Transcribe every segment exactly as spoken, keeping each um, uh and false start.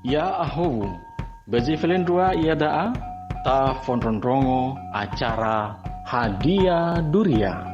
Ya'ahowu, ba zi felendrua iada'a, tafondrondrongo acara Hadia Duria.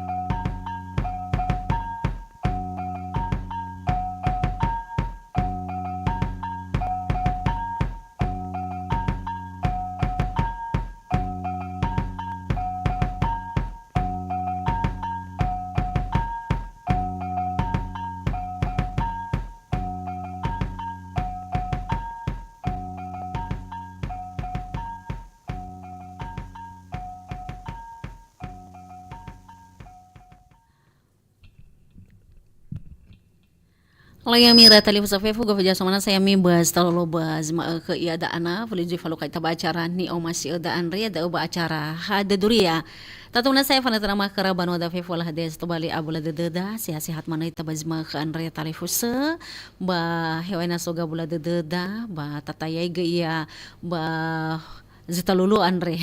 Layami ira talifusö fefu, gofu jasa mana saya mi bas talolo bas ma'ökhö iada'a na, fuli zui faluka ita ba acara ni'omasi'ö da'a andre, da'ö ba acara Hadia Duria. Tatu mana saya fanatana makhara banua da fefu ala hades tobali abula dödöda, sehat-sehat mana ita ba zima'ökhö andre talifusö, ba hewaina so gabula dödöda, ba tatayai gö ia, ba zi talulu andre.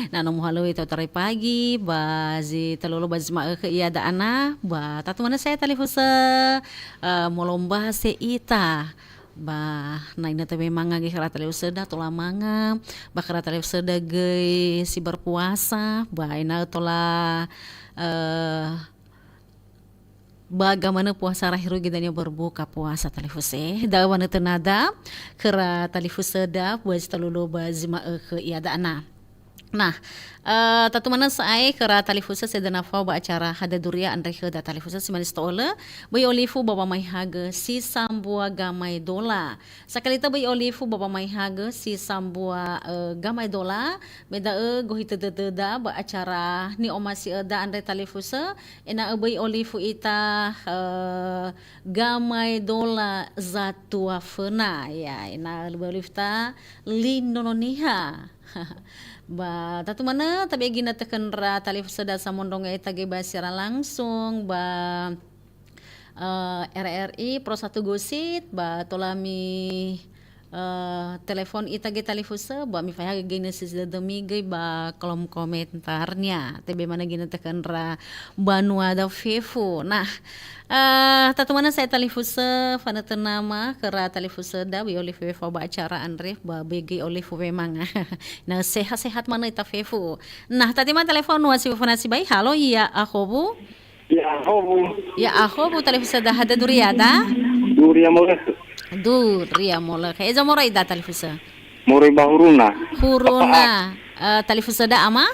Na no muhalöŵi tau tarai pagi, ba zi talulu ba zi ma'ökhö iada'a na, ba tatu mana saya talifusö, eh, molombase ita. Ba na ina tebe manga göi khöra talifusöda, tola manga, ba khöra talifusöda göi si berpuasa, ba ena'ö tola, eh, Ba gamanö puasa rahi rugi dania berbuka puasa talifusö. Da'ö wanö tönada, khöra talifusöda, bua zi talulu ba zi ma'ökhö iada'a na. Nah, eh, tatu manö sa'ae khöra talifusö sedana fao ba acara Hadia Duria andre khöda talifusö si mane si to'ölö, böi olifu ba wamaehagö si sambua gamaedola. Sakalita böi olifu ba wamaehagö si sambua, eh, gamaedola, me da'ö gohi tödödöda ba acara ni'omasi'öda andre talifusö, ena'ö böi olifu ita, eh, gamaedola zatua föna, ya, ena'ö böi olifu ta lindro niha. Ba tatu manö tabe'e ginötö khö ndra talifusöda samondrongo ita göi ba siaran langsung, ba eh, R R I Pro satu Gusit, ba tola mi, eh, telefon ita göi talifusö, ba mifaehagö göi nösi dödömi göi ba kolom komentarnya. Tebe manö ginötö khö ndra banuada fefu. Nah, eh, tatu manö saya talifusö, fanötö nama khöra talifusöda, böi olifu wefao ba acara andre, ba böi göi olifu wemanga. Na sehat-sehat manö ita fefu. Nah, tati ma telefon nua si fana sibai, halo, ya'ahowu. Ya'ahowu. Ya'ahowu talifusöda, hadia duriada? Duria molökhö. Duria molökhö. Eza moroi da talifusö? Moroi ba huruna. Huruna. Apa, eh, talifusöda ama?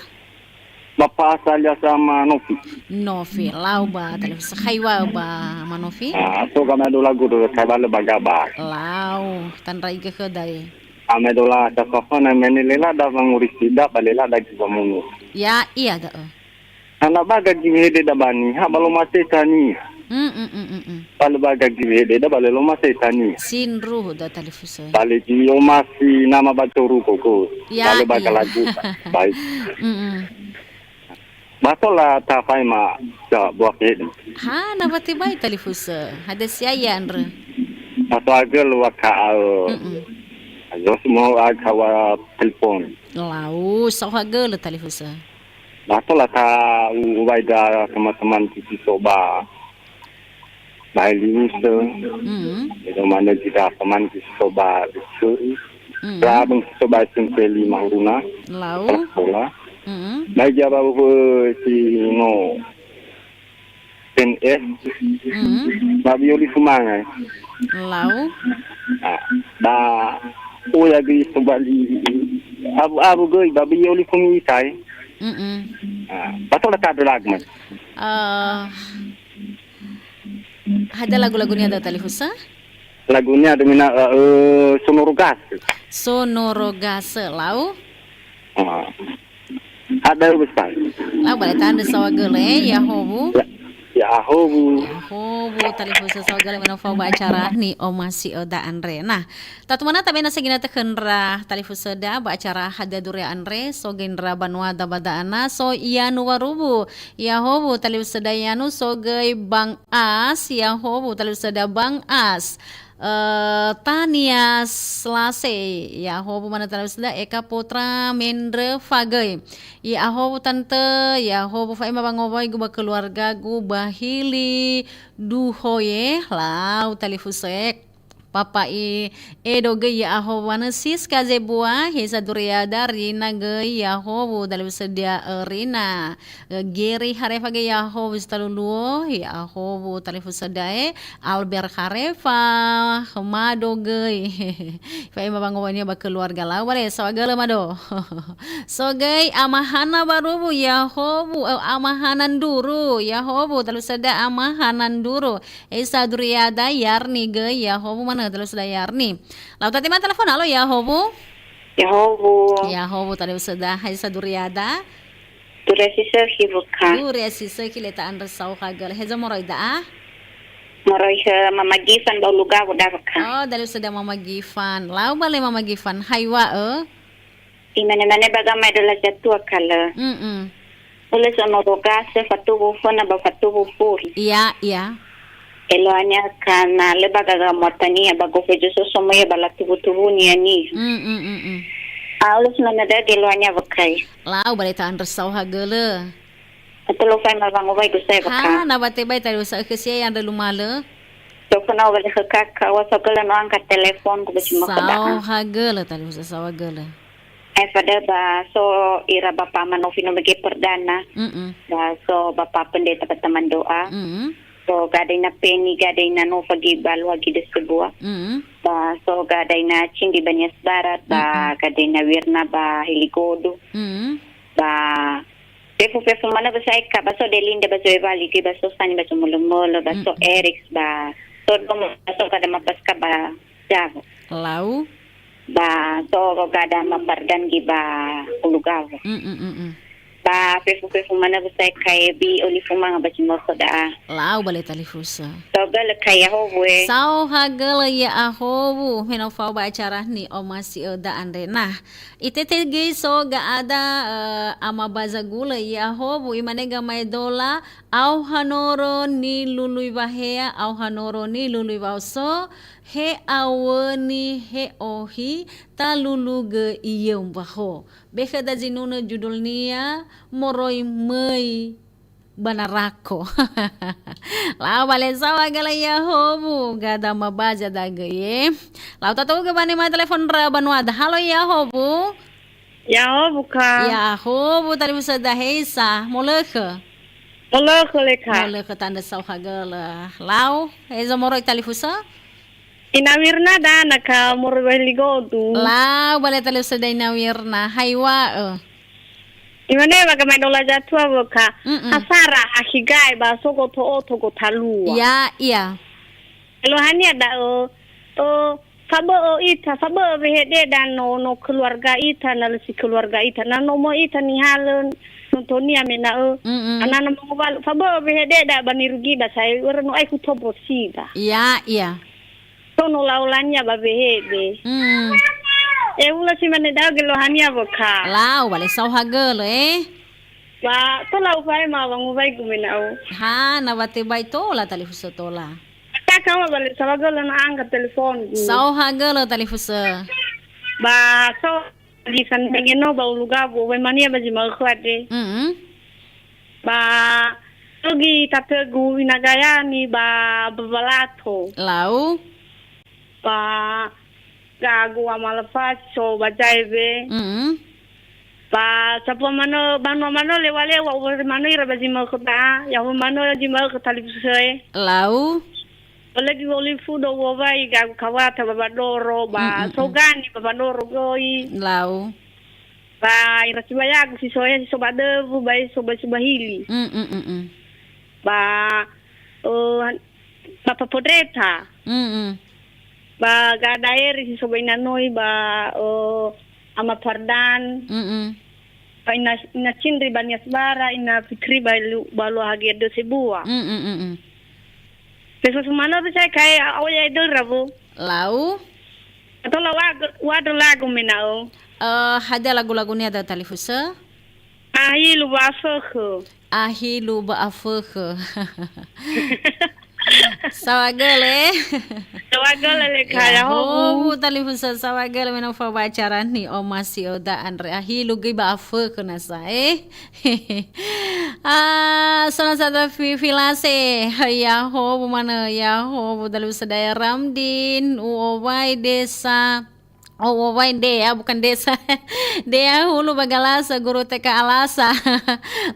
Bapa asal ya sama Nofi. Nofi. Lau ba talifusö. Haiwa ba ma Nofi? Ah, so kami ada lagu dulu, saya balik bagaba. Lau, tanra iga khöda e. Ame dola sa kofa na meni lela da banguri sida, ba lela da giba munu. Ya, iya da'ö. Hana ba gagi wehede da bani, ha ba lo mate tani. Mm, mm, mm, mm, mm. Ba lo ba gagi wehede da ba le lo mate tani. Sindruhu da talifusö. Ba le gi omasi nama ba toru koko. Ya, ba le ba iya. Galagu. Baik. Mm, mm. Ba tola ta fai ma sa buah wehede. Ha, na wati bai talifusö. Hada sia ya andre. Ba to agel wa ka al. Mm, mm. Ayo semua ag hawa telepon. Lau, sa hagel talifusö. Ba tola ta u-, ubai da teman-teman si so ba, ba Heliusö. Mm. Itu mana kita teman si so ba Biksu. Mm. Ra bang si so ba S M P lima huruna. Lau. Sekolah. Mm. Ba dia ba, eh, si no P N S. Mm. Ba böi olifu manga. Lau. Ah, ba oya göi tobali abu-abu göi ba böi olifu mi itai. Mm-mm. Ah, ba tola ta dolagu man. Eh, hada lagu-lagunia da talifusö? Lagunia ada mina, eh, eh, Sonoro Gas. Sonoro Gas, lau? Ah. Ada besar. Lau bale tandrö saohagölö, eh, ya'ahowu. Ya, ya'ahowu. Ya'ahowu, talifusö saohagölö menofo ba acara ni'omasi'ö da andre. Nah, tatu manö tabe na segina tekhönra talifusöda ba acara hadia duria andre, so göi ndra banuada ba da'ana, so Yanu Warubu. Ya'ahowu, talifusöda Yanu, so göi Bang As, ya'ahowu, talifusöda Bang As. Eh, Tania Slase, ya'ahowu manö talifusöda Eka Putra Mendrö Fagöi. Ya'ahowu tante, ya'ahowu fa'ema ba ngowaigö ba keluargagu ba hili duhoe, lau talifusö. Papa'i Edo göi ya'ahowu, Siska Zebua, Hesa Duriada, Rina göi ya'ahowu, talifusöda, eh, Rina. Eh, Geri Harefa göi ya'ahowu, Sitaluluo, ya'ahowu, talifusöda, eh, Albert Harefa, Mado göi. Fa'ema wangowainia ba keluarga lau, bale, saohagölö Mado. So göi Ama Hana Baruwu, ya'ahowu, eh, Ama Hana Nduru, ya'ahowu, talifusöda Ama Hana Nduru. Esa Duriada, Yarni göi, ya'ahowu manö, talifusöda Yarni. Lau tatema telefon, halo, ya'ahowu. Ya'ahowu. Ya'ahowu, talifusöda, hai Esa Duriada. Duriasi sökhi wökha. Duriasi sökhi, le ta'andrö saohagölö. Heza moroi da'a? Moroi khö Mama Gifan ba Ulugawu da'a wökha. Oh, talifusöda Mama Gifan. Lau bale Mama Gifan, hai wa'ö? Imane-mane ba gamaedola zatua kalö. Mm-mm. Ulö so no rogasö fatuwu föna ba fatuwu furi. Iya, iya. Eluahania kana lö ba gaga muatania ba gofu ezo so somoia ba latuwu-tuwunia ni. Mm, mm, mm, mm. A, ulö so no nada geluahania wökai. Lau bale ta'andrö saohagölö. Atolo fai ma wangowai gusai wöka. Ha, na watebai talifusö khö sia ya'andrö lumalö. Toföna wale khö kaka, wa saohagölö no angkat telefon ku besi mo khö da'a. Saohagölö talifusö saohagölö. Ai fada ba so ira Bapa Manofi no mege perdana. Mm-mm. Ba so Bapa Pendeta Pertemuan Doa. Mm-mm. So gada ina Peni, gada ina Nova gi ba luagi de sebua. Mm-mm. Ba so gada ina Cindi ba Nias Barat, ba Mm-mm. gada ina Wirna ba Heligodu. Mm-mm. Ba fefu-fefu manö ba saeka, ba so Delinda ba Zoe Bali gi, ba so Sani ba Zomölö-mölö, ba so Mm-mm. Eriks, ba so Domo, ba so gada Mapaska ba Jago. Lau? Ba so gada Mapardan gi ba Ulugawu. Mm, mm, mm, mm. Ba fefu-fefu manö ba sae kaebi olifu manga ba Cimoko da'a. Lau bale talifusö. Saohagölö kai ya'ahowu e. Saohagölö ya'ahowu, me no fao ba acara ni'omasi'ö da'a andre. Nah, itete göi so ga'ada, eh, Ama Baza Gulö ya'ahowu, imane gamaedola, Aoha noro nilului wahea, aoha noro nilului waoso, he awöni, he ohi, talulugö iyöu mbaho. Bekhö da zinunö judulnia, Moroi Möi ba Narako. Lau bale saohagölö ya'ahowu, gada Ama Baza da'ö göi, e. Lau tatou'ö ba nema telefon ndra banuada. Halo ya'ahowu. Ya'ahowu, Ka. Ya'ahowu, talifusöda heisa. Molökhö. Molökhö le, Ka. Molökhö ta'andrö saohagölö. Lau, hezo moroi talifusö? Ina Wirna da'a na, Ka, moroi ba Heligodu. Lau, bale talifusöda Ina Wirna. Hai wa'ö. Imane ba gamaedola zatua wöka. Mm-mm. Hasara, hahigai, ba so goto'oto gotalua. Ya, iya. Eluahania da'ö, ö, fabö'ö ita, fabö'ö wehededa no, no keluarga ita, na lö si keluarga ita, na nomo ita nihalö nontonia mena'ö, Mm-mm. anana mangowalö, fabö'ö wehededa ba nirugida sae, öra no aiku tobosida. Ya, iya. So no laolania ba wehede. Mm. E ula si mane da'ö geluahania wöka. Lau, bale saohagölö, e. Ba, tola ufaema wangowaigu mena'ö. Ha, na watebai tola talifusö tola. Kaka wa bale saohagölö na angkat telefongu. Saohagölö talifusö. Ba, so, di san mengeno ba Ulugawu, wemania ba zi ma'ökhö andre. Mm-mm. Ba, so gi tatögu Ina Gayani ba Bawalato. Lau. Ba, gagu Ama Lafasi so ba Jaewe. Mm-mm. Ba, sapua manö, banua manö lewa-lewa, uwöri manö ira ba zi ma'ökhö da'a, ya'ahowu manö zi ma'ökhö talifusö e. Lau. Olegi olifu do uwowai gagu kawata ba Badoro, ba Mm, mm, mm. Sogani ba Badoro göi. Lau. Ba, ira sibayagu si so e, si so ba Döwu, ba e so ba, si ba hili. Mm, mm, mm, mm. Ba, eh, Bapa Podreta. Mm-mm. Ba gada eri si so ba Ina Noi ba, eh, Ama Pardan. Mm-mm. Ba Ina, Ina Cindri ba Nias Bara, Ina Fitri ba Lu-, ba Luahagia de sebua. Mm-mm, mm-mm. Beso sumana tu saya kai a-, awal ya idol rabu. Lau? Atau la wa-, wa do lagu mena'ö. Eh, hadia lagu-lagunia da talifusö? Ahi lu ba fökhö. Ahi lu ba fökhö. Saohagölö. Saohagölö le ka, ya, ya hobu. Hobu, talifusö, saohagölö me no fao ba acara ni'omasi'öda andre. Ahilu göi ba afökhö nasa, eh. Ah, so nasa da fi-, filase. Ya hobu manö, ya hobu, talifusö da ya Ramdin, u'owai desa. Oh, u'owai dea, bukan desa. Dea hulu ba galasa, guru T K Alasa.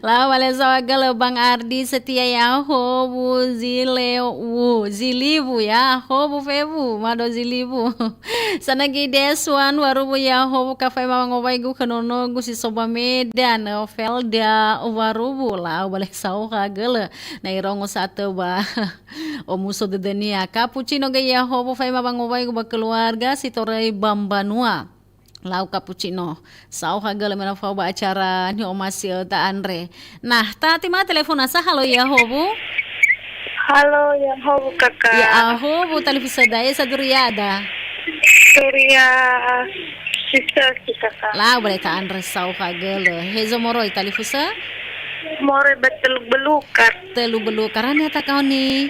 Lau bale saohagölö Bang Ardi Setia, ya hobu, Zilewu, Ziliwu, ya hobu fewu, mado Ziliwu. Sanagi Deswan, warubu ya hobu, ka fa'ema wangowaigu khö nonogu si so ba Medan, Felda, warubu, lau bale saohagölö. Na irongo sa'atö ba omuso dödönia. Kapucino göi ya hobu, fa'ema wangowaigu ba keluarga si toröi ba mbanua. Lau Kapucino. Saohagölö me no fao ba acara ni'omasi'öda andre. Nah, tatima telefon nasa, halo ya hobu. Halo, ya hobu, Kaka. Ya hobu, talifusöda, e, sa duriada. Duria Sister, Kaka. Lau bale ta'andrö, saohagölö. Hezo moroi talifusö? Moroi ba Teluk Belukar. Teluk Belukar, hana takaoni?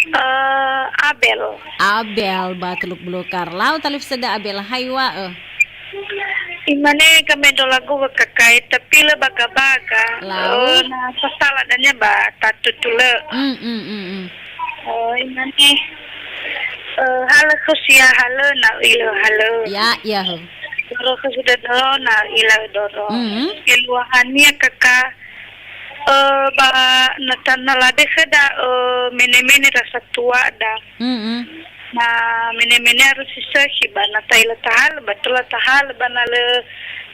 Eh, Abel. Abel ba Teluk Belukar. Lau talifusöda Abel, hai wa'ö. Imane gamaedola gu wekakae, tapi lö baga-baga. Lau. Eh, na sasala dania ba tatu tulö. Mm, mm, mm, mm. Oh, imane, eh, halö khösia halö, na ilö halö. Ya, ya, ho. Doro khösia doro, na ilö doro. Mm. Eluahania, Kaka, eh, ba na tanö lade khöda, eh, mene-mene rasa tuada. Mm-mm. Na mene-mene harus sisökhi ba na tailö tahalö, ba tola tahalö, ba na lö,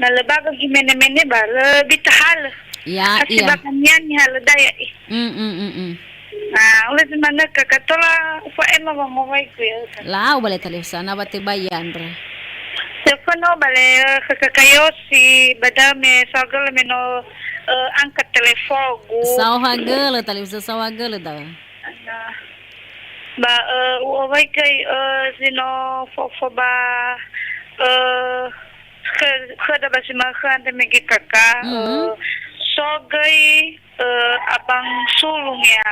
na lö baga gi mene-mene ba lö bi tahalö. Ya, kasi iya. Baga niani halö daya, eh. Mm, mm, mm, mm. Na, oleh si manö, Kaka, tola ufa'ema wangowaigu ya, Kaka. Lau bale talifusö, na ba tebai ya, Andra. Telepon no bale, eh, Kaka Kayosi, ba dame, saohagölö me no, eh, angkat telefogu. Saohagölö talifusö, saohagölö da. Nah. Ba, eh, u'owai göi, eh, si no fofo ba, eh, khö-, khöda ba si ma'ökhö andre mege, Kaka, mm-mm, eh, so göi, eh, Abang Sulung ya.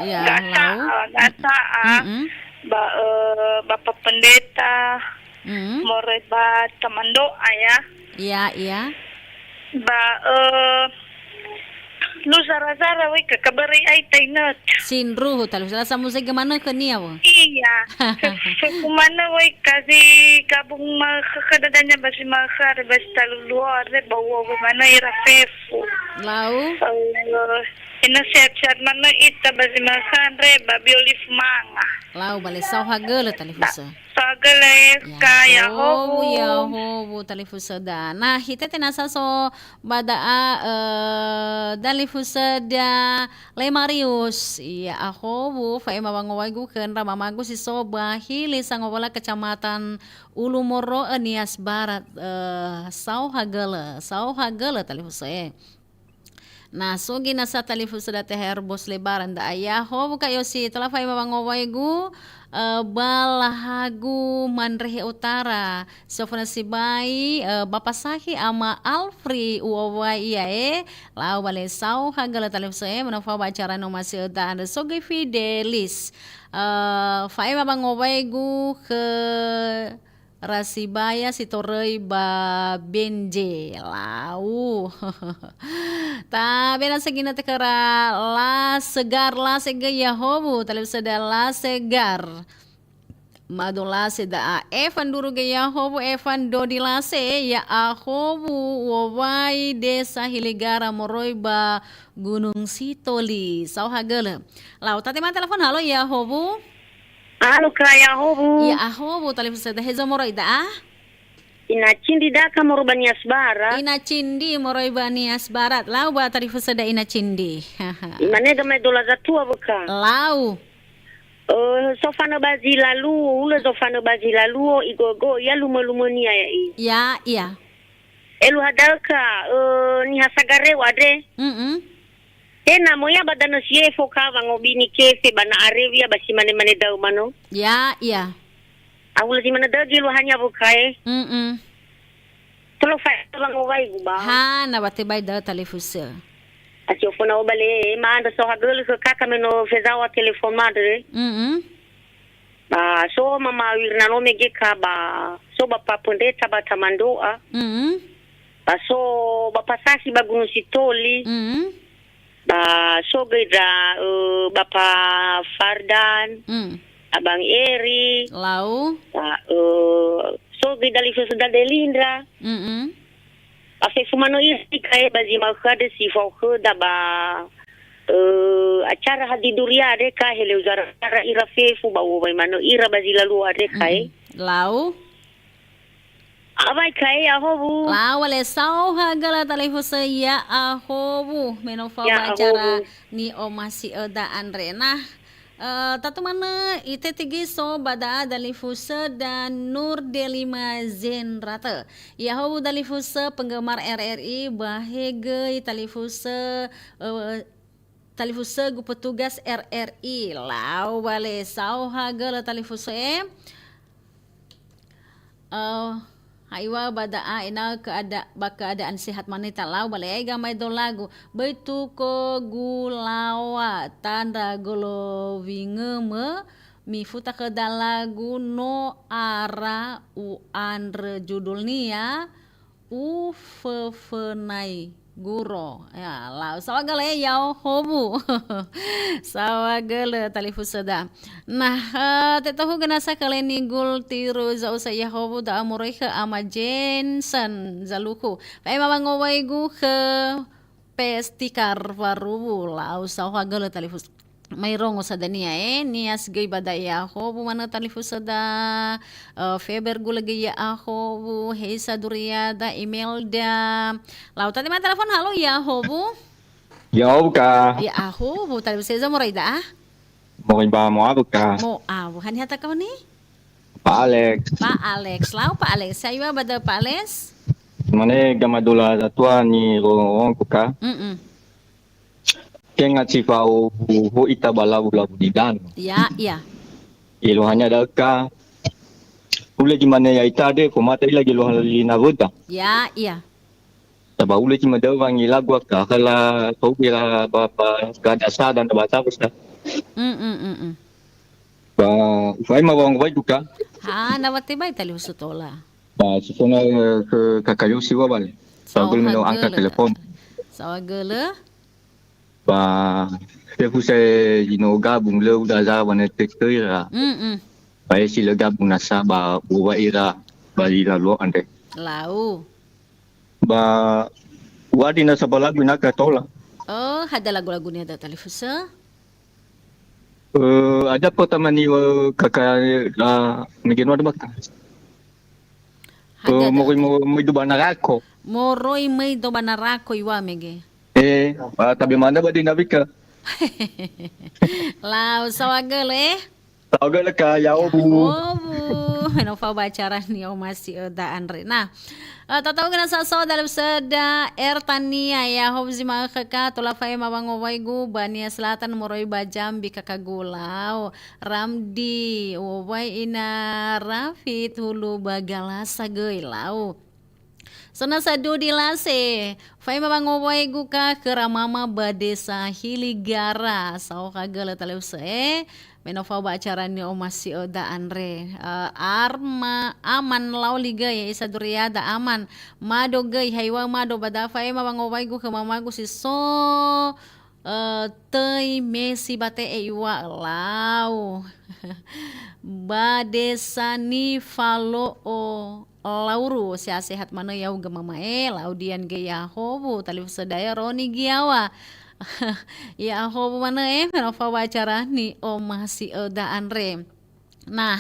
Iya, gata, lau. Eh, gata, ah. Mm-mm. Ba, eh, Bapak Pendeta, mm-mm, moroi ba tamandoa ya. Iya, iya. Ba, eh, lu zara-zara wei, Kaka, börö ai tainötö. Sindruhu, talifusö, la samuzege manö khönia, wö? Iya. Fe-, fefu manö wei, kasi gabung ma khökhö dadanya ba si ma'ökhö andre ba si taluluo andre ba u'owai manö ira fefu. Lau? Eh, ina sehat-sehat manö ita ba si ma'ökhö andre ba biolif manga. Lau bale saohagölö talifusö. Saohagölö, ya, Kaka, ya hobu, hobu. Ya hobu, talifusöda. Nah, itete nasa so ba da'a, eh, dalifusöda Lemarius. Ya hobu, fa'ema wangowaigu khö ndra mamagu si so ba Hili Sangowola, Kecamatan Ulu Moro'ö, Nias Barat, eh, saohagölö, saohagölö talifusö, eh. Na so göi nasa talifusöda T H R Bos Lebaran da'a, ya hobu Kak Yosi, tola fa'ema wangowaigu, eh, ba lahagu Mandrehe Utara. Sofona sibai, eh, Bapa Sahi, Ama Alfri, u'owai ia, eh. Lau bale saohagölö talifusö, eh, me no fao ba acara ni'omasi'öda andre. So göi Fidelis. Eh, fa'ema wangowaigu khö Rasibaya si toröi ba Benje. Lau. Tabe na segina tekera La Segar, La Sege ya hobu, talifusöda La Segar. Mado Lase da'a, Evan Duruge ya hobu, Evan Dodi Lase, ya ahobu, u'owai Desa Hiligara moroi ba Gunung Sitoli. Saohagölö. Lau, tatema telepon, halo, ya hobu. Halo, Kak, ya hobu. Ya ahobu, talifusöda, hezo moroi da'a? Ina Cindi daka moroi ba Nias Barat. Ina Cindi moroi ba Nias Barat. Lau ba talifusöda Ina Cindi. Imane gamaedola zatua weka. Lau. Eh, sofanö ba zi laluo, hulö sofanö ba zi laluo, igogo, ya lumö-lumönia ya'i. Ya, iya. Eluahada, Kak, eh, niha sagareu andre. Mm-mm. Tenamo ya ba danö si efo, Kak, wangobini kefe ba na areu ya ba si mane-mane da'ö manö. Ya, iya. Ahulö si manö dögi luahania weka, eh. Mm-mm. Tolo fa-, wangowaigu ba. Ha, na ba tebai da'ö talifusö. Asi ofo na obale, e, ma'andrö saohagölö khö kaka me no fezaŵa telefon ma'andrö. Mm-mm. Ba so mama Wirna no mege ka ba so ba Papendeta ba Tamando'a. Mm-mm. Ba so ba Pasasi ba Gunung Sitoli. Mm-mm. Ba so göi ndra, ö, ba Pa Fardan. Mm. Abang Eri. Lau. Ba, ö, so göi dalifusö da Delindra. Mm-mm. Ba fefu manö ira si kae ba zi ma'ökhö andre si fao khöda ba, ö, acara Hadi Duria andre ka heleu zara-zara ira fefu ba u'owai manö ira ba zi lalua andre kae. Mm-mm. Lau. Awai kae ya howu. Lau wale saohagölö talifusö ya ahowu. Me no fao ba acara ni'omasi'öda andre. Nah, eh, tatu manö itete göi so ba da'a dalifusö da Nur Delima Zenrate. Ya howu dalifusö penggemar R R I, ba he göi talifusö, eh, talifusögu petugas R R I. Lau wale saohagölö talifusö e. Eh, ha'iwa ba da'a ena'ö keada-, ba keadaan sehat manö talau bale ai gamaedo lagu. Böi tuko gulawa tandra golowingömö, mifuta khöda lagu no ara u'andrö judulnia, Uföfönai Guro. Ya, lau saohagölö ya howu. Saohagölö talifusöda. Nah, eh, tetohugö nasa kaleni gul tiru za'usa ya howu da'a moroi khö Ama Jensen Zaluku. Fa'ema wangowaigu khö Pestikar Waruwu, lau saohagölö talifus-, mairongo sa dania, e, nias göi ba da'a ya howu manö talifusöda, eh, Feber gula göi ya ahowu, Heisa Duriada, Imelda. Lau tati ma telepon, halo ya howu. Ya howu ka. Ya ahowu, talifusö za morai da'a. Morai ba mo'awu ka. Mo'awu, haniha takoni? Pa Alex. Pa Alex, lau Pa Alex, saiwa ba da'a Pa Alex? Mane gamaedo latua ni ro-, rongku ka. Mm-mm. Tenga si fao ho ita ba lawu-lawu di danö. Ya, ya. Eluahania da'ö ka. Ule di mane ya ita de, fomata ila geluaha li nawöda. Ya, ya. Taba ule si madao wangi lagu aka, hala tau bela ba, ba, gada sa dan ba sa. Mm, mm, mm, mm. Ba, ufai ma wang wai duka. Ha, na wate bai tali husu tola. Ba, sifona, eh, ke kakayosi wa bale. Saohagölö. Saohagölö. Ba, fefu se ino gabung lö uda zawa ne tektöira. Mm, mm. Ba, esi lö gabung nasa ba, uwa ira, ba, ira lo andre. Lau. Ba, wadi nasa ba lagu inaka tola. Oh, hada lagu-lagu ni ada talifusö? Eh, ada pertama ni, eh, kaka, eh, mege no ada baka. Hada eh, moroi, mo-, moroi do ba narako. Moroi möi do ba narako iwa mege. Eh, ba, tabe mana ba di nabika. Lau, saohagölö, eh? Saohagölö ka, ya obu. Ya obu. Me no fao ba acara ni'omasi'öda andre. Nah, eh, tatau gena saso dalam seda Ertania, ya hobu zi ma'ökhö ka, tola fa'ema wangowaigu ba Nia Selatan moroi ba Jambi kaka gulau. Ramdi, wowai ina Rafit hulu ba Galasa göi lau. Sonasa dudi lase, fa'ema wangowaigu ka khöra mama ba desa Hiligara, saohagölö talifusö, eh. Me no fao ba acara ni'omasi'öda andre. Eh, Arma, Aman lau li göi, Isa Duriada, Aman. Mado göi, haiwa mado ba da'a fa'ema wangowaigu khö mamagu si so, eh, töi mesi ba te'e iŵa'ö lau. Ba desa nifalo'o lauru, sehat-sehat manö ya'ugö mama e, lau dian göi ya howu, talifusö da'a Roni Giawa. Ya howu manö e, me no fao ba acara ni'omasi'öda andre. Nah,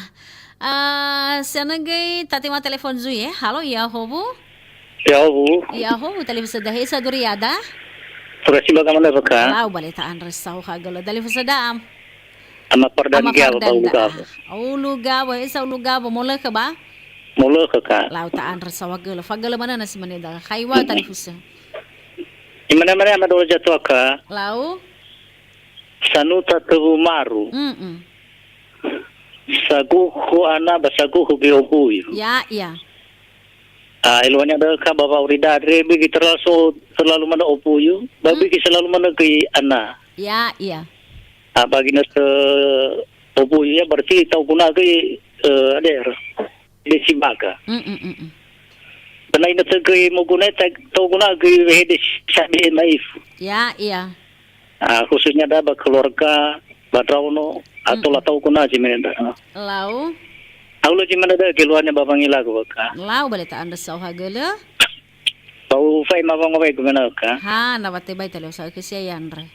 eh, sianö göi tatema telepon zui, eh. Halo, ya howu? Ya howu. Ya howu, talifusö da'a Isa Duriada. Sudah siba ka mana ka? Lau bale ta'andrö saohagölö. Talifusö da'a. Ama Fardan Ama Giawa ba Fardan Ulu da'a. Gawo. Ulu Gawo, Isa Ulu Gawo, molökhö ba? Molökhö ka. Lau ta'andrö saohagölö. Fagölö manö na si mane da'a. Haiwa talifusö. Imane-mane ama dolo jatua ka. Lau? Sanuta töwu maru. Mm-mm. Saguhu ana ba saguhu biobuyu. Ya, ya. Ah, eluahnya ada ka ba wa'aurida andre, bigi terlalu, terlalu mana opuyu, ba Hmm. bigi selalu mana göi ana. Ya, iya. Ah, bagi nasa opuyu ya, berarti tau guna göi, eh, ada ya, desi baga. Mm, mm, mm, mm. Karena ina tegöi moguna ta-, tau guna göi wehede sabi maifu. Ya, iya. Ah, khususnya da ba keluarga, ba ndraono, atau Mm-mm. la tau guna zi mene da. Lau. Aulo zi mene da geluarnya ba wangi lagu, Kak. Lau bale ta andre sau hagele. Bau fai ma wango wai gumena, Kak. Ha, na wate bai tali usaha ke sia yandre.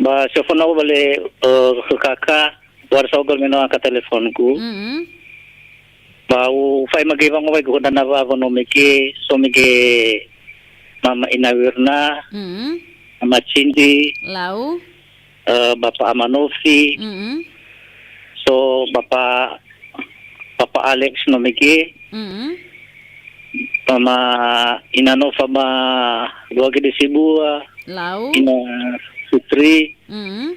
Ba sofona bale, eh, ke Kaka, war saogal meno angka telefonku. Mm-mm. Bau fai ma ge wango wai gumena na wa wono mege, so mege Mama Ina Wirna, Mm-mm. Mama Cindy, Lau. eh, Bapak Amanofi, Mm-mm. so Bapak, Bapak Alex no mege, Mm-mm. Mama Ina Nova ba Luage de Sibua, Lau. Ina Fitri, Mm-mm.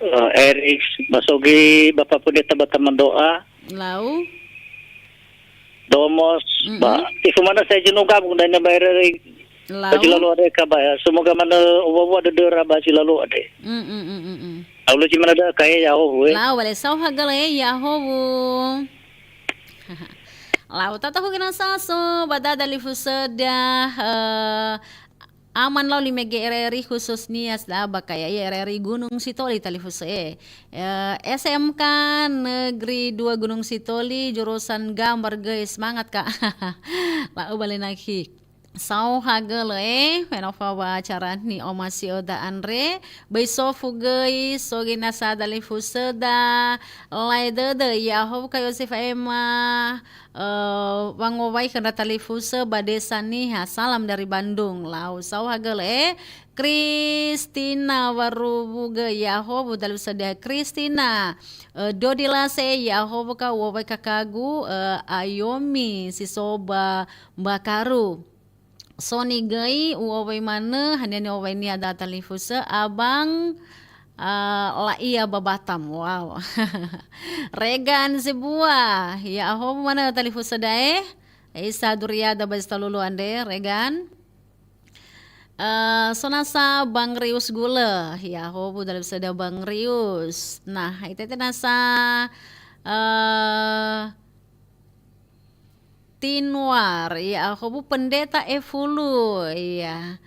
eh, Erik, ba so ge Bapak Pendeta ba Taman Doa, Lau. Domos, Mm-mm. ba, ifu mana saya jenuh gabung dan yang bayar dari Lau. Bacilalo ada kabar ya. Semoga mana owa-owa ada dera bacilalo ada. Mm, mm, mm, mm, mm. Aulo zi mene da kaya ya ho, eh. Lau, bale sau hagele ya ho. Lau tatahu kena saso, ba da talifu seda, eh, aman lau li mege R R I khususnya sda ba kaya ya R R I Gunung Sitoli talifu se. Eh, S M K Negeri dua Gunung Sitoli, jurusan gambar, guys. Semangat, Kak. Lau bale nakhi. Sau hagele, eh, menofa ba acara ni Oma Sioda andre, bai sofu göi, so göi nasa talifu seda, lae dödö, ya ho ka Yosef Ema, eh, wangowai khö ndra talifusö ba Desa Niha, salam dari Bandung, lau sau hagele, eh, Kristina Warubu göi, ya ho bu talifu seda Kristina, eh, Dodi Lase, ya ho bu ka uowai kakagu, eh, Ayomi, si so ba Mbakaru. Soni göi uowai manö, haniha ni'owainia da talifusö, Abang, eh, La'ia ba Batam. Wow. Regan Zebua, ya ho manö talifusö dae. Isa duriada ba zi talulu andre, Regan. Eh, so nasa Bang Rius Gule, ya ho bu talifusö da Bang Rius. Nah, itete nasa, eh, Tinwar, ya ho bu Pendeta Efulu, ya.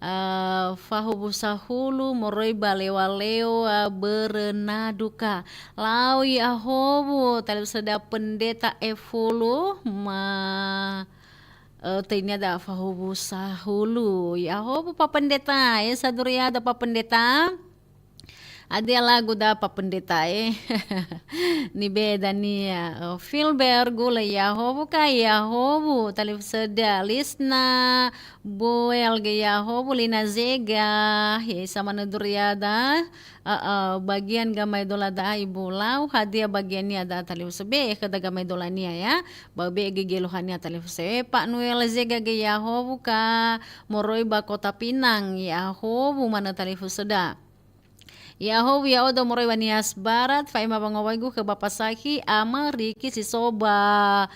Eh, fahubu sahulu moroi ba lewa-lewa börö na duka. Lau ya ho bu talifusö da Pendeta Efulu, ma, eh, töinia da fahubu sahulu. Ya ho bu Pa Pendeta, eh, sa duriada Pa Pendeta. Adia lagu da Pa Pendeta, eh. Ni beda nia. Oh, Filber Gule ya ho bu ka ya ho bu. Talifusö da Lisna Boel ge ya ho bu Lina Zega. Ya isa manö duriada. Heeh, bagian gamaedola da'a Ibu lau, hadia bagiannia da'a talifusö be, khöda gamaedolania ya. Ba be ge geluhania talifusö. Eh, Pak Nuel Zega ge ya ho bu ka moroi ba Kota Pinang ya ho bu manö talifusö da. Ya ho bu ya'odo moroi ba Nias Barat, fa'ema wangowaigu khö Bapa Sakhi, Ama Riki si so ba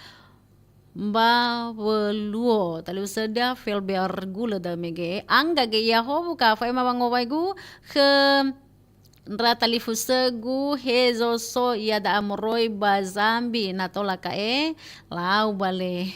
Mbaweluo, talifusö da Felber Gule da mege. Angga ge ya ho bu ka, fa'ema wangowaigu khö ndra talifusögu, he zo so ia da'a moroi ba Zambi, na tola ka'e, lau bale.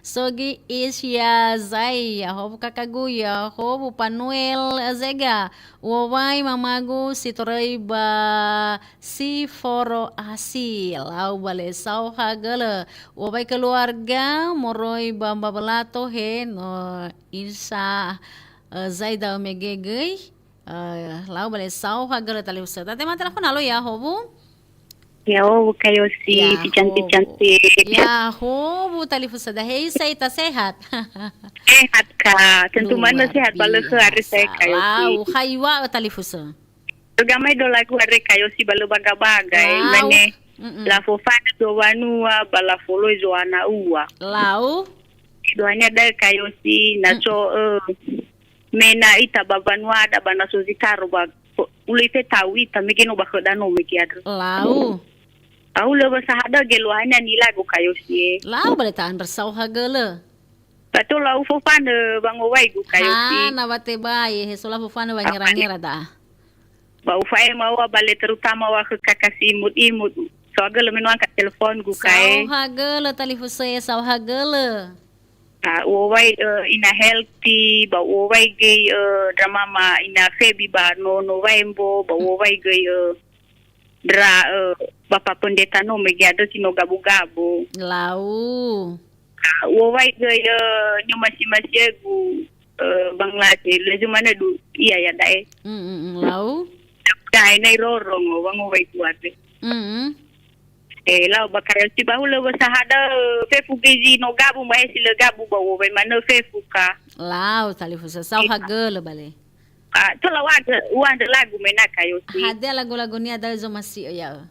So göi Isya Zai, ya ho bu kakagu, ya ho bu Panuel Zega, uowai mamagu si toröi ba si foro asi, lau bale sau hagölö, uowai keluarga moroi ba Mbabelato he no Isya, eh, Zai da'ö mege göi. Eh, lau bale sau hagölö talifusö. Tate ma telepon, halo, ya ho bu? Ya ho bu Kayosi, ya ho bu. Cantik-cantik. Ya ho bu talifusö da. Hei, sa ita sehat? Sehat, Kak. Tentu mana sehat, ba lö khö are saya Kayosi. Luar biasa. Lau, hai wa talifusö. Gamai do lagu are Kayosi ba lö baga-baga, eh. Lau. Mane, mm-mm. La fofana do wanua, ba la foloi zo'ana ua. Lau. Doanya da Kayosi, na Mm. so, eh, Me na ita ba banua ada ba na so zi karo ba, ulö ifetau ita, mege no ba khöda no mege andrö. Lau. Au lö wasa hada geluahania nilagu kayosi e. Lau bale ta'andrö saohagölö. Ba tola ufofanö wangowaigu kayosi. Ha, na watebai, he sola fofanö wangera-ngera da'a. Ba ufa'ema ua bale terutama wa khö kakasi imut-imut. Saohagölö me no angkat telefongu kae. Saohagölö talifusö e, saohagölö. Ah, uowai, eh, ina Healthy, ba uowai göi, eh, ndra mama ina Febi ba no, no Waembo, ba uowai göi, eh, ndra, eh, Bapa Pendeta no mege andrö si no gabu-gabu. Lau. Ah, uowai göi, eh, nyomasi-masiegu, eh, Bangladesh, lö zumanö du, ia ya da'e. Mm, mm, mm, lau. Da'e nai rorongo, wangowai kuate. Mm, mm. Eh, lau ba kayosi ba hulö wasa hada, eh, fefu göi zi no gabu, ba he si lö gabu ba uowai manö fefu ka. Lau, talifusö saohagölö bale. Ah, tola uandrö, uandrö lagu me na kayosi. Hadia lagu-lagunia da'ö zomasi'ö ya'ö?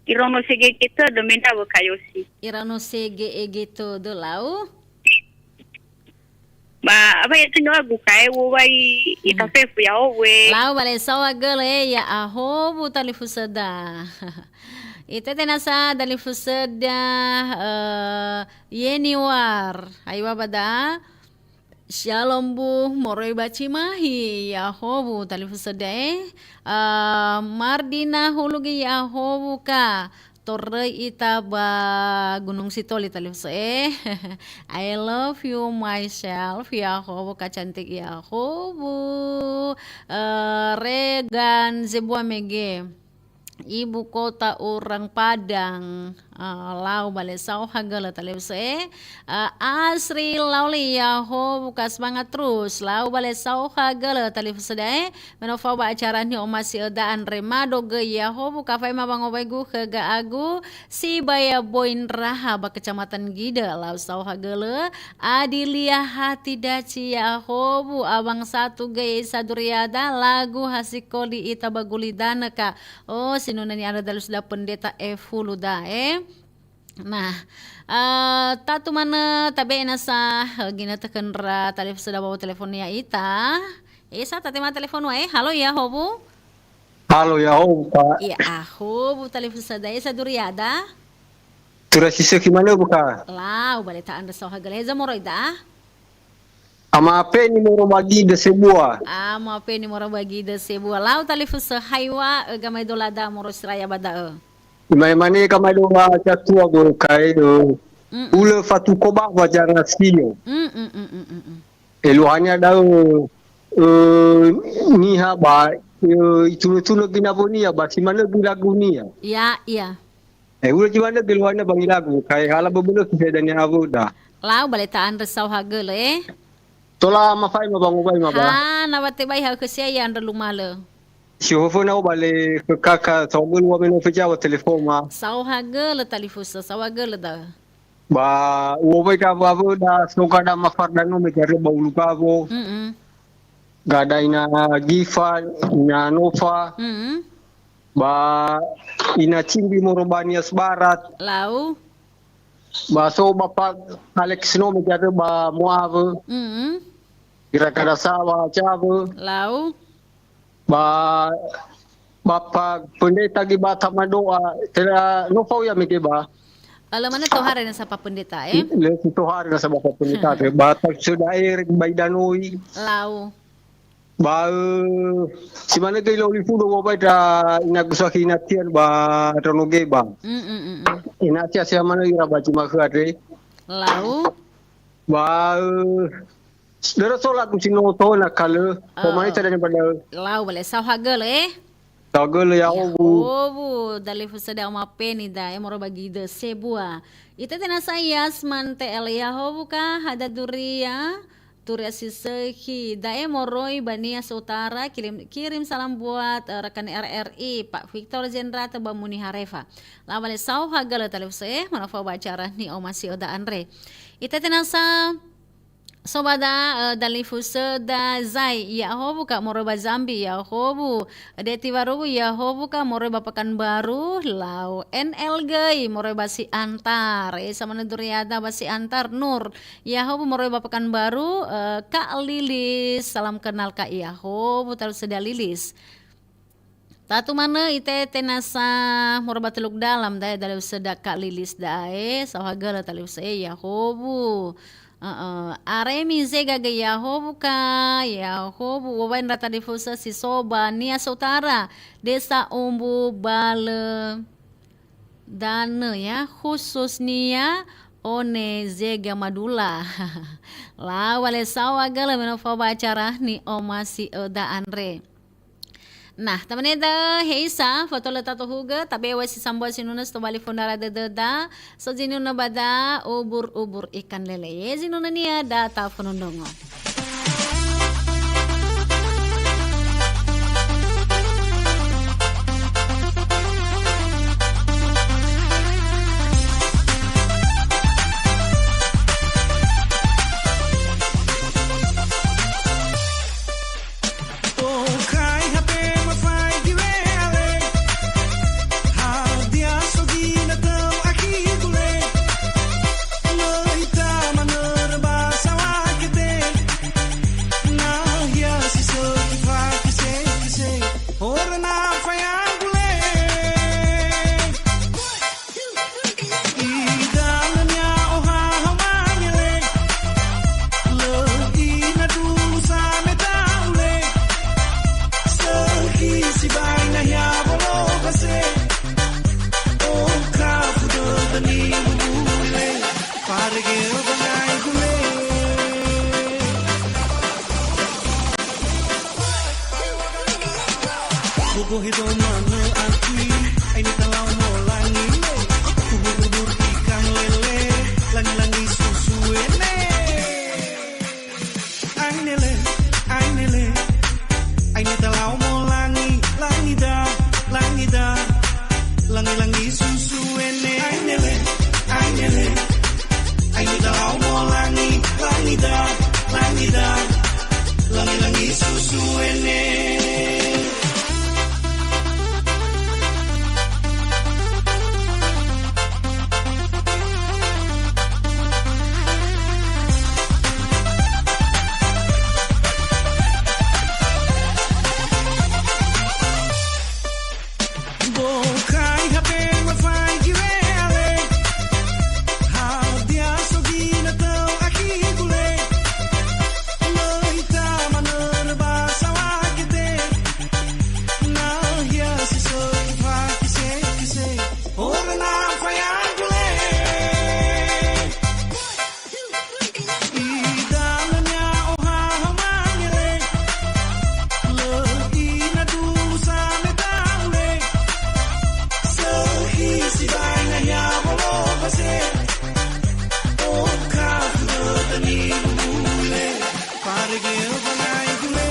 Iraono segege tödö me na wö kayosi. Iraono segege tödö lau. Ba, apa ya tengah lagu kae uowai ita fefu ya owe. Lau bale saohagölö e, ya'ahowu talifusöda. Itete nasa talifusöda, eh, Yeniwar. Ayo ba da. Shalom Bu, moroi ba Cimahi, ya'ahowu talifusöda e. Eh, Mardina Hulugi, ya'ahowu ka. Toröi ita ba Gunung Sitoli talifusö e. I love you myself, ya'ahowu ka cantik, ya'ahowu. Eh, Regan Zebua mege. Ibu kota orang Padang. Ah, lau bale saohagölö talifusö e. Ah, Asri Lauli, ya'ahowu ka semangat terus. Lau bale saohagölö talifusöda e. Me no fao ba acara ni'omasi'ö da andre mado göi ya'ahowu ka fa'ema wangowaigu khö ga'agu si baya boi ndraha ba Kecamatan Gidö, lau saohagölö, Adilia Hati Daci, ya'ahowu, abang satu göi Saduriada, lagu hasikoli ita ba gulidanö ka. Oh, sinunö ni'andrö dalifusöda Pendeta Efulu da'e. Nah, eh, tatu manö tabe'e nasa, eh, ginötö khö ndra talifusöda ba telefon ya'ita. Esa tatema telefon wae. Halo, ya'ahowu. Halo, ya'ahowu, Pak. Ya'ahowu talifusöda, esa Duriada. Tura si sökhi manö buka. Lau, bale ta'andrö saohagölö, heza moroi da. Ama Peni moro ba Gidö sebua. Ama Peni moro ba Gidö sebua. Lau talifusö, haiwa, eh, gamaedola da moro siraya ba da'ö. Imae mane gamaedola catua go kae, eh, Mm-mm. Ulö fatuko ba wajara sio. Mm, mm, mm, mm, mm, mm. Eluahania da'ö, eh, niha ba, eh, itunö-tunö göi nawönia ba si manö göi lagunia. Ya, ya. Eh, ulö zi manö göi luahania ba ngilagu, kae hala böbölö ki sedania awöda. Lau bale ta'andrö saohagölö, eh. Tola mafa'ema ba ngowaima ba. Ha, na watebai ha'ö khö sia ya andrö lumalö. Si hoföna o bale khö kaka saohagölö wa me no fejawa telefoma. Saohagölö talifusö, saohagölö da'ö. Ba uowai ka wawöda soga da mafardano me gare ba ulu gawo. Mm-mm. Gada ina Gifa, ina Nofa. Mm-mm. Ba ina Cimbi moro ba Nias Barat. Lau. Ba so Bapak Alex no me gare ba Moawö. Mm-mm. Ira kada sawa cawe. Lau. Ba, Bapa Pendeta göi ba tamadoa, tera no fao ya mege ba. Lö manö tohare nasa Pak Pendeta, eh? Lö si tohare nasa Bapa Pendeta, te ba tak so daerah ba idanoi. Lau. Ba, eh, si manö göi loli fudo ba ba da ina gusaki inatian ba Ndraono göi ba. Mm, mm, mm, mm. Ina sia-sia manö ira ba Cimahi andre. Lau. Ba, eh, Dörö so lagu si no tohöna kalö, pemain Ah. Tadanya pada. Lau bale saohagölö, eh? Saohagölö ya, ya owu. Owu, dalifusöda Oma Peni da, eh, moro ba Gidö sebua. Itete nasa Yasman T L ya, owu ka, hada Duria, Turia si sökhi, da'e moroi ba Nias Utara, kirim, kirim salam buat, eh, rekan R R I, Pak Victor Jendrata ba Munihareva. Lau bale saohagölö talifusö, eh, manö fao ba acara ni'omasi'ö da andre. Itete nasa So ba da, eh, dalifusöda Zai, ya'ahowu ka moroi ba Zambi, ya'ahowu. Deti Waruwu, ya'ahowu ka moroi ba Pekanbaru, lau N L göi moroi ba Siantar. Eh, samanö Duriada ba Siantar, Nur, ya'ahowu moroi ba Pekanbaru, eh, Kak Lilis, salam kenal Kak, ya'ahowu talifusöda Lilis. Tatu manö itete nasa moroi ba Teluk Dalam, dae dalifusöda Kak Lilis dae, saohagölö talifusö, e, Yahowu. Heeh. Aremi zega göi Yahowu ka, Yahowu, uŵa'ö ndra talifusö si so ba Nias Utara, Desa Umbu Balö Danö, ya, khususnya One Zega Madula. Lau wale saohagölö me no fao ba acara ni'omasi'öda andre. Nah, tamane da heisa, foto lö tatohugö, tabe'e wai si sambua sinunö si tobali fondara dödöda, so zinunö ba da, ubur-ubur ikan lele. Ye zinunönia da tafonondrongo. Tokai hapema faigi we'ale. Hadia so ginatö akhi gule. Möi tamanörö ba sawakete. Nahia si sökhi fakese-kese. Horö na faya gule. Idalönia ohahau mangele, lö ina dulu sameta ule. Sökhi sibai nahia wologa se, okafu dödö nibubu le, farege wangai gule. Bobo hedo manö akhi, aine talau molangi le. Ubur-ubur ikan lele, langi-langi susu ene. Aine le, aine le, aine talau molangi, langi da, langi da, langi-langi susu ene. Aine le, aine le, aine talau molangi, langi da, langi da, langi-langi susu ene. Bokai hapema faigi we'ale. Hadia so ginatö akhi gule. Möi tamanörö ba sawakete. Nahia si sökhi fakese-kese. Horö na faya gule. Idalönia ohahau mangele. Lö ina dulu sameta ule. Sökhi sibai nahia wologa se. Okafu dödö nibubu le. Farege wangai gule.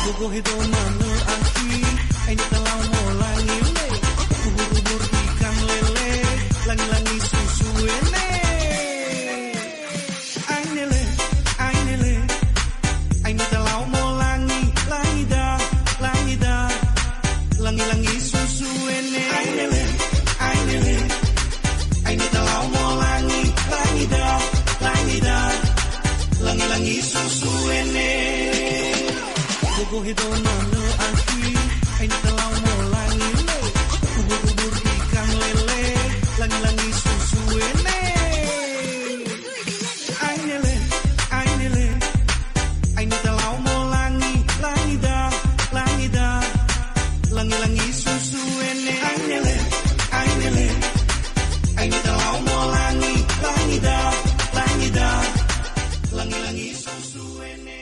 Bobo hedo manö akhi, aine talau molangi le. Ubur-ubur ikan lele, langi-langi susu ene. Aine le, aine le, aine talau molangi, langi da, langi da, langi-langi susu ene. Aine le, aine le, aine talau molangi, langi da, langi da, langi-langi susu ene. Bobo hedo manö akhi, aine talau molangi le. Ubur-ubur ikan lele, langi-langi susu ene. Aine le, aine le, aine talau molangi, langi da, langi da, langi-langi susu ene. Aine le, aine le, aine talau molangi, langi da, langi da, langi-langi susu ene.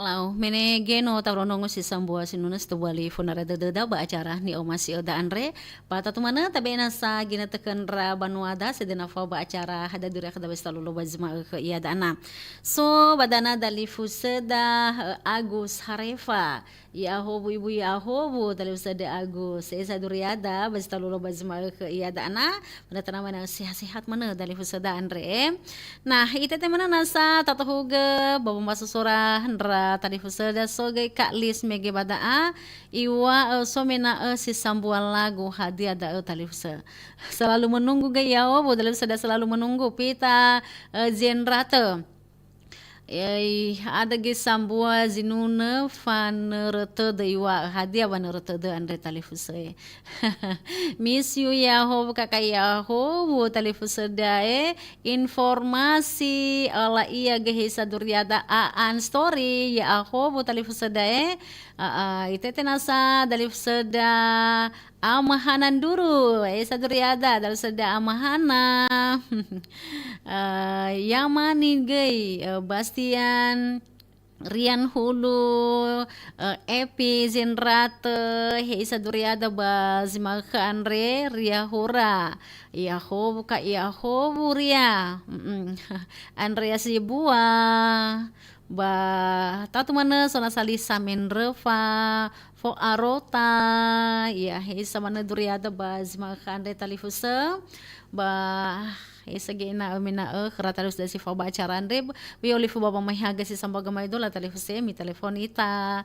Lau, mene geno taronongo si sambua sinunö si tobali fondara dödöda ba acara ni'omasi'öda andre. Ba tatu manö tabe'e nasa ginatö khö ndra banuada sedena fao ba acara hadia duria khöda westö lulo ba zi ma'ökhö iada ana. So, ba dana dalifusöda, eh, Agus Harefa. Ya'ahowu ibu ya'ahowu, talifusöda Agus. Esa duriada, ba zi talu lo ba zi ma'ökhö iada ana. Pada tanama na sehat-sehat manö dalifusöda andre. Nah, itete manö nasa tatohugö, ba wombaso sora ndra talifusö Seda so göi Kak Lis mege ba da'a, iŵa'ö so mena'ö si sambua lagu, hadia da'ö talifusö. Selalu menunggu göi Yahowu, talifusö da selalu menunggu, Pita, eh, Zenrate. Eh, ada göi sambua zinunö fanörö tödö iŵa'ö, hadia wanörö tödö andre talifusö, eh. Miss you Yahowu, Kaka Yahowu, talifusö da, eh. Informasi, eh, la'ia göi heisa duriada a'an story, Yahowu talifusö da, eh. A'a, itete nasa dalifusö da Ama Hana nduru, eh, saduriada, dalifusö da Ama Hana. Eh, Yamani göi, eh, Bastian, Rian Hulu, eh, Epi Zenrate, heisa duriada ba zi ma'ökhö andre, Ria Hura. Yahowu ka Yahowu Ria. Mm-mm. Andrea Sibua. Ba tatu manö so nasa li Samendröfa, Fo'arota, ya, heisa manö duriada ba zi ma'ökhö andre talifusö, ba heisa göi ena'ö mena'ö khöra talifusö da si fao ba acara andre, ba, ba olifu ba wamaeheagö si sambua göi maedola talifusö, mitelefoni ita.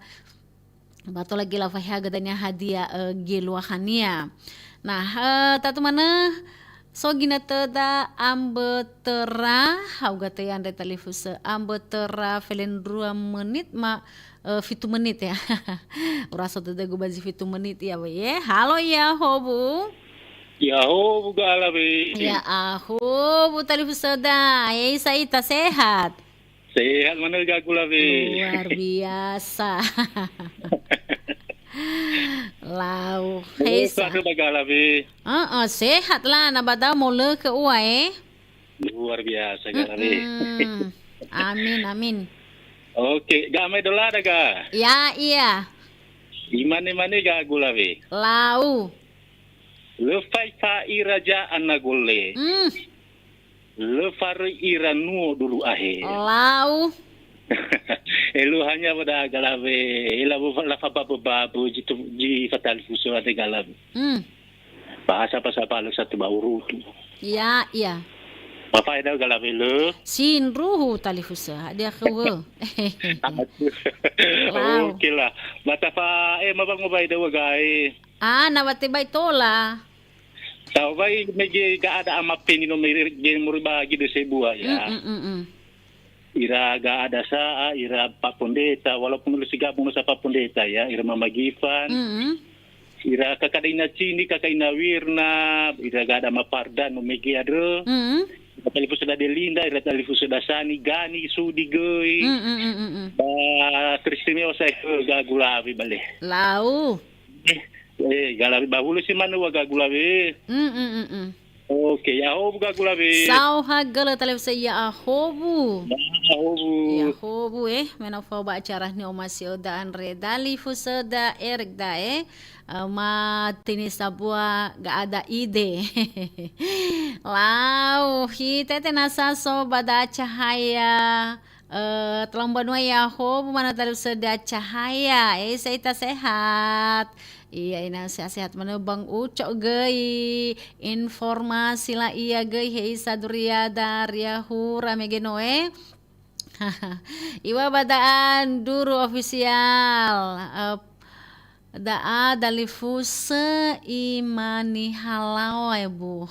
Ba tola göi lafaeheagö dania hadia, eh, geluahania. Nah, eh, tatu manö, so ginötöda ambö töra, ha'uga töi andre talifusö, ambö töra felendrua menit ma, eh, fitu menit ya. Ura so tödögu ba zi fitu menit ya, we, ye. Halo, Yahowu. Yahowu, Galawe. Yahowu, talifusöda. Heisa ita, sehat? Sehat manö, Gagulawe. Luar biasa. Lau, heisa. Sehat, Galawe. Heeh, sehat lah, na ba da'ö molökhö ua, eh. Luar biasa, Galawe. Mm-mm. Amin, amin. Oke, ga mai dola daga? Ya, iya. Imane-mane Gagulawe. Lau. Lö faifai raja ana gole. Mm. Lö faröi ira nuo dulu ahe. Lau. Eluahania wa da'a Galawe, ela wa la fababö-babö zi tu-, zi fatalifusö andre Galawe. Mm. Ba sapa-sapa lö satu ba urutu. Ya, iya. Ba faedah Galawe lö. Sindruhu talifusö, hadia khöu. Lau. Oke lah. Ba tafa, eh, mabango bai daua gae. Ah, na wa tebai tola. Tawai mege ga'ada amapeni no mege moroi ba Gide Sebua, ya. Mm, mm, mm, mm. Ira ga'ada sa'a, ira Pak Pendeta, walaupun belum sigabung no sa Pak Pendeta, ya, ira Mama Gifan. Mm, mm. Ira Kakada Ina Cini, Kaka Ina Wirna, ira ga'ada Maparda no mege andrö. Mm, mm. Ira talifusö da Delinda, ira talifusö da Sani, Gani, Sudi göi. Mm, mm, mm, mm, mm. Ba Tristimeo sae hö Gagulawe bale. Lau. Eh, eh, Galawe ba hulö si manö wa Gagulawe. Mm, mm, mm, mm. Oke, Yahowu Gagulawe. Saohagölö talifusö Yahowu. Yahowu. Yahowu, eh, me no fao ba acara ni'omasi'öda andre dalifusöda Erik da, eh. Eh, ma tini sambua ga'ada ide. Lau, hi tete nasa so ba da'a Cahaya. Eh, tolong banua Yahowu, mana talifusöda Cahaya. Eh, heisa ita sehat? Iya, ina sehat-sehat manö Bang Uco göi. Informasi la'ia göi heisa duriada Ria Hura mege no, eh. Iŵa'ö ba da'a nduru ofisial. Eh, Da'a dalifusö imani halao ebu.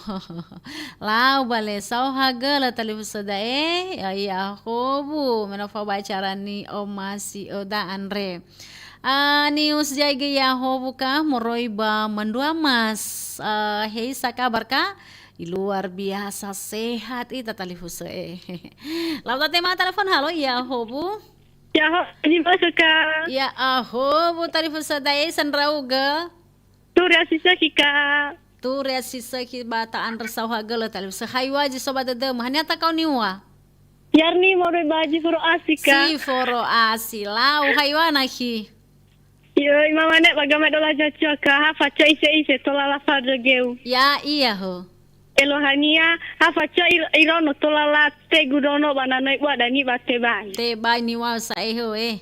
Lau bale saohagölö talifusö da'e, ya, Yahowu, me no fao ba acara ni'omasi'öda andre. Ah, ni'usiaigö Yahowu ka moroi ba Mandua Mas. Ah, heisa kabar ka? Luar biasa sehat ita talifusö, eh. Lau tatema telepon, halo, Yahowu. Yaho, ni basa ka. Yahowu talifusö da'e sandraugö. Turi asi saki ka. Turi asi saki ba ta'andrö saohagölö talifusö. Haiŵa'ö zi so ba dödömö. Haniha takao niŵa'ö? Yarni moroi ba zi foro asi ka. Si foro asi. Lau haiŵa'ö nakhi. Yo, imamane ba gamai dola jacua ka. Ha faca ise-ise tola lafadö geu. Ya, iya ho. Elohania, ha faca ir-, irono tola la tegu dono ba nanoi bua dani ba tebai. Tebai niŵa'ö sa'ae ho, eh.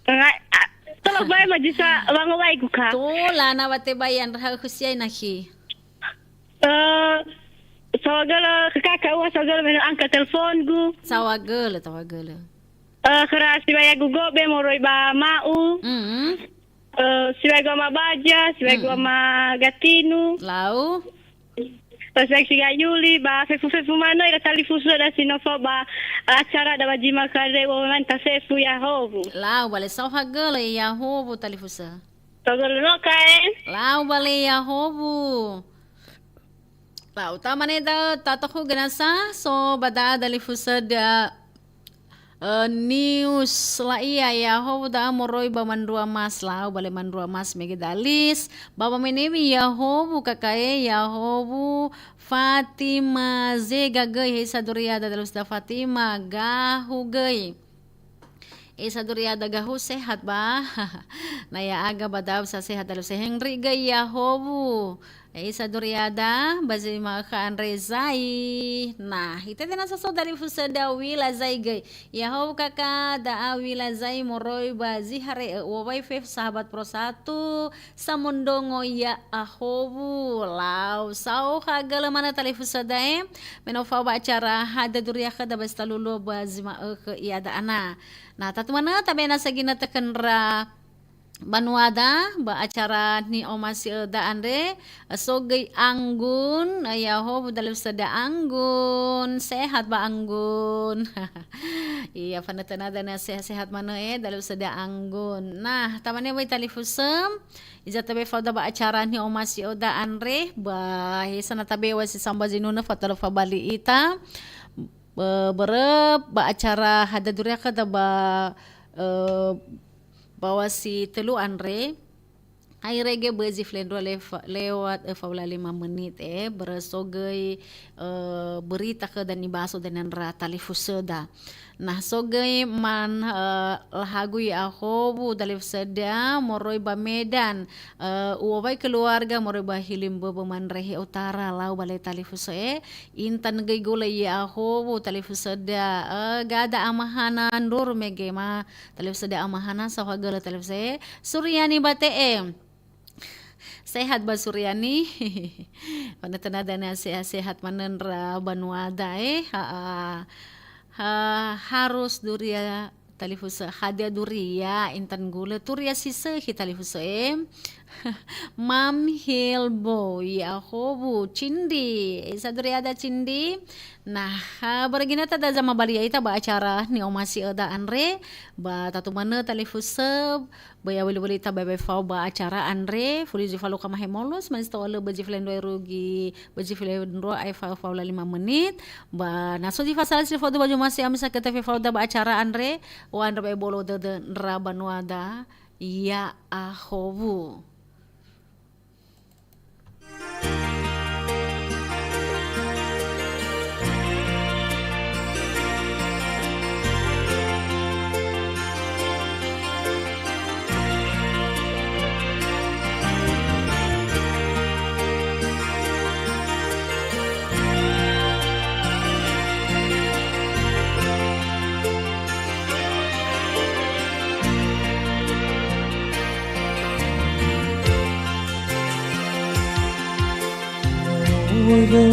Nga-, a, tola bae ma jisa wango bae guka. Tola na wa tebai andra ha khusiai nakhi. Eh, saohagölö, kakak ua saohagölö me no angkat telepongu. Saohagölö, saohagölö. Eh, khöra sibai Agu Gobe moroi ba Ma'u. Mm. Eh, sibai Agu Ama Baja, sibai Agu Mm. Ama Gatinu. Lau. Terus lagi sigai Yuli, ba fefu-fefu manö ira talifusöda si no fao ba acara da ba zi ma'ökhö andre, u'oman tafefu Yahowu. Lau, bale saohagölö Yahowu talifusö. Togölö no kae. Lau, bale Yahowu. Lau, tamane da tatohu genasa, so ba da dalifusöda Eh, Nius La'ia, Yahowu da'a moroi ba Mandrua Mas, lau bale Mandrua Mas mege dalis, ba ba menewi Yahowu kakae, Yahowu Fatima Zega göi, he isa duriada dalus da Fatima, gahu göi. Isa duriada gahu sehat ba? Na ya'aga ba da'ö sa sehat dalus, Hengri göi Yahowu. Isa duriada, ba zi ma'ökhö andre zai. Nah, itede nasa so dalifusöda Wila zai göi. Yahowu kaka da'a Wila zai moroi ba zi hare'ö. U'owai fefu sahabat Pro Satu, samondrongo Ya'ahowu. Lau, saohagölö manö talifusöda e. Me no fao ba acara hadia duria khöda ba zi talu luo ba zi ma'ökhö iada'a na. Nah, tatu manö tabe nasa ginötö khö ndra banuada ba acara ni'omasi'öda andre, so göi Anggun, Yahowu dalifusöda Anggun, sehat ba Anggun? Iya, fanötönada na sehat-sehat manö e, dalifusöda Anggun. Nah, tamane wai talifusö, iza tabe faoda ba acara ni'omasi'öda andre, ba he sana tabe wa si samba zinunö fatalö fabali ita, be-, börö ba acara hadia duria khöda ba, eh, Bawa si tölu andre, ha irege böi zi felendrua lefa-, lewat, eh, faula lima menit, eh, börö so göi, eh, berita khöda nibaso dania ndra talifusöda. Nah, so göi man, eh, lahagu Ya'ahowu dalifusöda moroi ba Medan, eh, u'owai keluarga moroi ba Hilimböbö Manrehe Utara lau bale talifusö, eh, Intan göi gula Ya'ahowu talifusöda, eh, gada amahana ndur mege ma Talifusöda amahana, saohagölö talifusö, eh, Suriani ba te'e. Sehat ba Suriani? Fanötönada na sehat-sehat manö ndra banuada, eh. Ha, ha, harus duria talifusö, hadia duria, Intan gula, turia si sökhi talifusö, eh. Mam Hilbo, Ya'ahowu, Cindi. Isa duriada Cindi. Nah, ha, börö ginötö da zamabali ya'ita ba acara ni'omasi'öda andre, ba tatu manö talifusö, böi awöli-wöli ita bebe fao ba acara andre, fuli zi falukha mahemolus, manis to'ölö böi zi felendrua irugi, böi zi felendrua ae fao, faula lima menit, ba na so zi fasala si fao ba zumasi ami sakete fe fao da ba acara andre, o andre ba ebolo dödö ndra banuada, Ya'ahowu. No'ö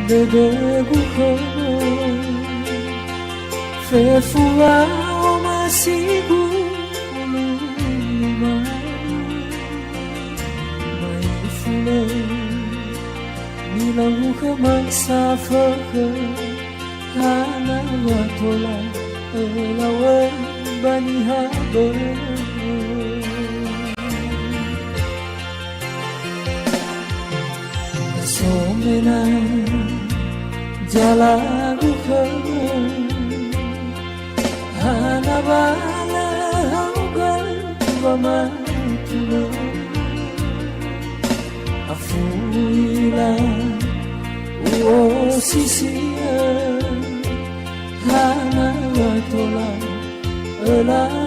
dödögu khöu, fefu wa'omasigu lima. Maifulö, milau khöma safökhö, hana wa tola ölau ba niha börö. Somena zalagu khöu, hana wa lö hauga wamatulö. Afuila u'osisi'ö, hana wa tola ölau